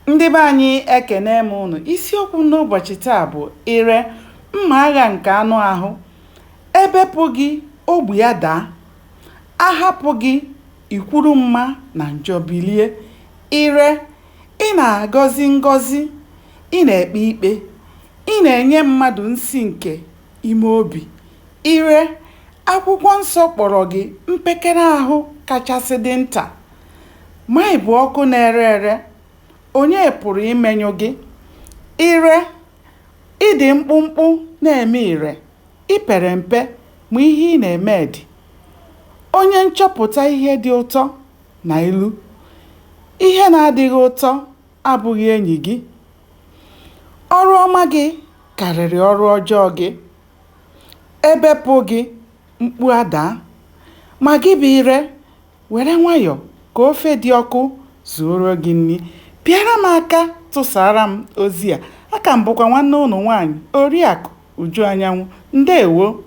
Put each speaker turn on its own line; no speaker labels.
Ndị be anyị, ekene m unu. Isiokwu m n'ụbọchị taa bụ ire, mma agha nke anụ ahụ. Ebepụ gị, ogbi adaa. Ahapụ gị, ikwuru mma na njọ bilie. Ire, ị na-agọzi ngọzi, ị na-ekpe ikpe, ị na-enye mmadụ nsi nke ime obi. Ire, akwụkwọ nsọ kpọrọ gị mpekere ahụ kachasị dị nta, ma ị bụ ọkụ na-ere ere, onye pụrụ imenyụ gị? Ire, ị dị mkpụmkpụ na-eme ire, ị pere mpe ma ihe ị na-eme dị. Onye nchọpụta ihe dị ụtọ na ilu. Ihe na-adịghị ụtọ abụghị enyi gị. Ọrụ ọma gị karịrị ọrụ ọjọọ gị. Ebepụ gị, mkpu adaa. Ma gị bụ ire, were nwayọọ ka ofe dị ọkụ zuoro gị nri. Pịara m aka tụsara m ozi a. Aka m bụkwa nwanne ụnụ nwaanyị, Oriakụ Uju Anyanwụ. Ndewo.